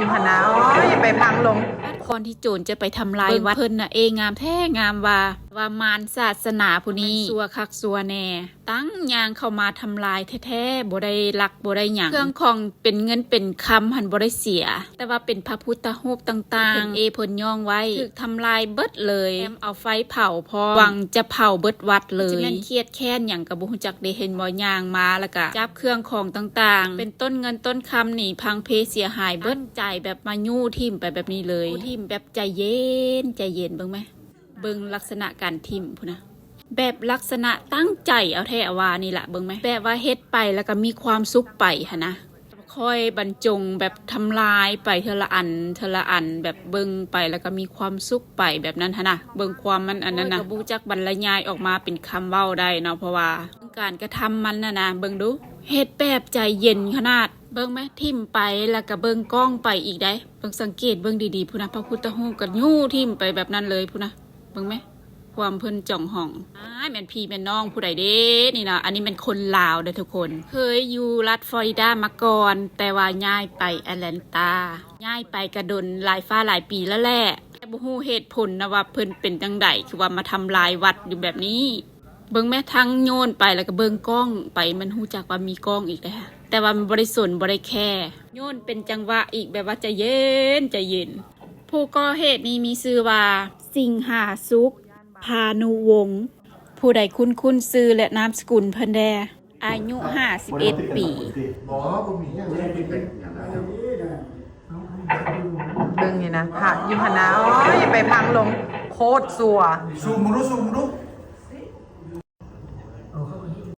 ຢູ່ຫັ້ນນະ ໂອ້ຍ ໄປພັງລົງ. ກ່ອນທີ່ໂຈນຈະໄປທຳລາຍວັດ ເບິ່ງເພິ່ນນະ ເອ ງາມແທ້ງາມວ່າ ວ່າມານສາສະໜາຜູ້ນີ້ ມັນຊົ່ວຄັກຊົ່ວແນ່ ຕັ້ງຍ່າງເຂົ້າມາທຳລາຍແທ້ໆ ບໍ່ໄດ້ລັກບໍ່ໄດ້ຫຍັງ ເຄື່ອງຂອງເປັນເງິນເປັນຄຳຫັ້ນບໍ່ໄດ້ເສຍ ແຕ່ວ່າເປັນພະພຸດທະຮູບຕ່າງໆ ເພິ່ນເອເພິ່ນຍ້ອງໄວ້ ຖືກທຳລາຍເບິດເລີຍ ແຖມເອົາໄຟເຜົາພ້ອມ ຫວັງຈະເຜົາເບິດວັດເລີຍ ຊິແມ່ນຄຽດແຄ້ນຫຍັງກໍບໍ່ຮູ້ຈັກເດ້ ເຫັນບໍ່ ຍ່າງມາແລ້ວກໍຈັບເຄື່ອງຂອງຕ່າງໆ ເປັນຕົ້ນເງິນຕົ້ນຄຳນີ້ພັງເພເສຍຫາຍເບິດ ຕັ້ງໃຈແບບມາຍູ້ຖິ້ມໄປແບບນີ້ເລີຍ ຖິ້ມແບບໃຈເຢັນ ໃຈເຢັນ ເບິ່ງແມ ເບິ່ງລັກສະນະການຖິ້ມພຸ້ນນະ ແບບລັກສະນະຕັ້ງໃຈເອົາແທ້ເອົາວ່ານີ້ລະ ເບິ່ງແມ ແບບວ່າເຮັດໄປແລ້ວກໍມີຄວາມສຸກໄປຫັ້ນນະ ຄ່ອຍບັນຈົງແບບທຳລາຍໄປເທື່ອລະອັນ ເທື່ອລະອັນ ແບບເບິ່ງໄປແລ້ວກໍມີຄວາມສຸກໄປແບບນັ້ນຫັ້ນນະ ເບິ່ງຄວາມມັນອັນນັ້ນນະ ຂ້ອຍກໍບໍ່ຮູ້ຈັກບັນລະຍາຍອອກມາເປັນຄຳເວົ້າໄດ້ເນາະ ເພາະວ່າການກະທຳມັນຫັ້ນນະ ເບິ່ງດູ ເຮັດແບບໃຈເຢັນຂະໜາດ ເບິ່ງແມ ຖິ້ມໄປແລ້ວກໍເບິ່ງກ້ອງໄປອີກໃດ໋ ເບິ່ງ ສັງເກດເບິ່ງດີໆພຸ້ນນະ ພະພຸດທະຮູບກໍຍູ້ຖິ້ມໄປແບບນັ້ນເລີຍພຸ້ນນະ ເບິ່ງແມ ຄວາມເພິ່ນຈອງຫ້ອງ ອ້າຍ ແມ່ນພີ່ແມ່ນນ້ອງຜູ້ໃດເດ້ນີ້ນະ ອັນນີ້ແມ່ນຄົນລາວເດີ້ທຸກຄົນ ເຄີຍຢູ່ລັດຟລໍຣິດາມາກ່ອນ ແຕ່ວ່າຍ້າຍໄປແອັດແລນຕາ ຍ້າຍໄປກະດົນຫຼາຍຟ້າຫຼາຍປີແລ້ວແຫຼະ ແຕ່ບໍ່ຮູ້ເຫດຜົນນະວ່າເພິ່ນເປັນຈັ່ງໃດ ຄືວ່າມາທຳລາຍວັດຢູ່ແບບນີ້ ເບິ່ງແມ ທັງໂຍນໄປແລ້ວກໍເບິ່ງກ້ອງໄປ ມັນຮູ້ຈັກວ່າມີກ້ອງອີກເດ້ ແຕ່ວ່າມັນບໍ່ໄດ້ສົນບໍ່ໄດ້ແຄ ໂຍນເປັນຈັງຫວະອີກ ແບບວ່າໃຈເຢັນ ໃຈເຢັນ. ຜູ້ກໍ່ເຫດນີ້ມີຊື່ວ່າ ສິງຫາສຸກ ພານຸວົງ ຜູ້ໃດຄຸ້ນໆຊື່ ແລະ ນາມສະກຸນເພິ່ນແດ່? ອາຍຸຫ້າສິບເອັດປີ. ບໍ່ ບໍ່ມີຫຍັງເລີຍ. ເບິ່ງນີ້ນະ ພະຢູ່ຫັ້ນນະ ໂອ້ຍ ໄປພັງລົງ ໂຄດຊົ່ວ. ຊູມເບິ່ງດູ ຊູມເບິ່ງດູ.